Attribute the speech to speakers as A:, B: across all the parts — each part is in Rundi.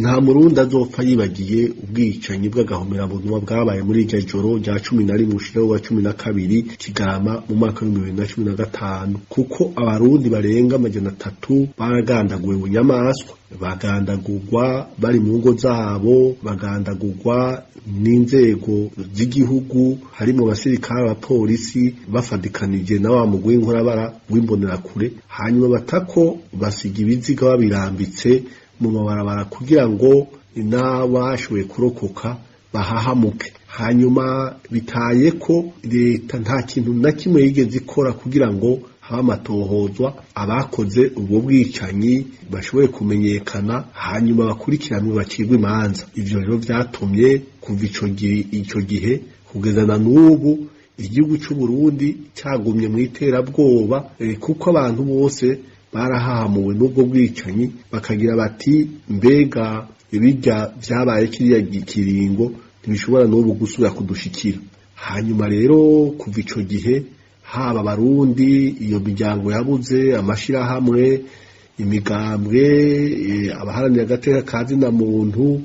A: Nta Murundi azopfa yibagiye ubwicanyi bw'agahomerabunwa bwabaye muri iryo joro rya 11 ushira wa 12 Kigarama mu mwaka wa 2015, kuko Abarundi barenga 300 baragandaguwe bunyamaswa, bagandagurwa bari mu ngo zabo, bagandagurwa n'inzego z'igihugu, harimo abasirikare, abapolisi, bafadikanije na wa mugwi w'inkorabara w'Imbonerakure. Hanyuma batako basiga ibiziga babirambitse mu mabarabara kugira ngo n'abashoboye kurokoka bahahamuke. Hanyuma bitaye ko leta nta kintu na kimwe yigeze ikora kugira ngo habe amatohozwa, abakoze ubwo bwicanyi bashoboye kumenyekana, hanyuma bakurikiranwe, bacirwe imanza. Ivyo rero vyatumye kuva ico gihe kugeza na n'ubu igihugu c'u Burundi cagumye mu iterabwoba, kuko abantu bose barahahamuwe n'ubwo bwicanyi, bakagira bati: "Mbega ibirya vyabaye kiriya kiringo ntibishobora n'ubu gusubira kudushikira?" Hanyuma rero kuva ico gihe, haba Abarundi, iyo miryango yabuze, amashirahamwe, imigambwe, abaharanira agateka ka zina muntu,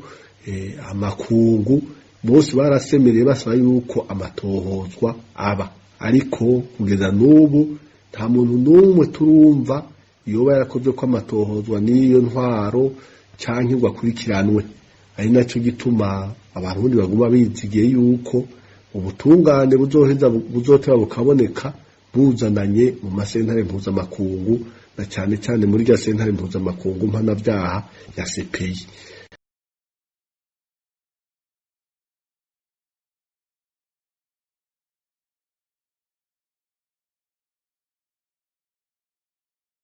A: amakungu, bose barasemereye basaba yuko amatohozwa aba, ariko kugeza n'ubu nta muntu n'umwe turumva yoba yarakoze ko amatohozwa n'iyo ntwaro canke ngo akurikiranwe. Ari naco gituma Abarundi baguma bizigiye yuko ubutungane buzoheza buzoteba bukaboneka, buzananye mu masentare mpuzamakungu, na cane cane muri rya sentare mpuzamakungu mpanavyaha ya CPI.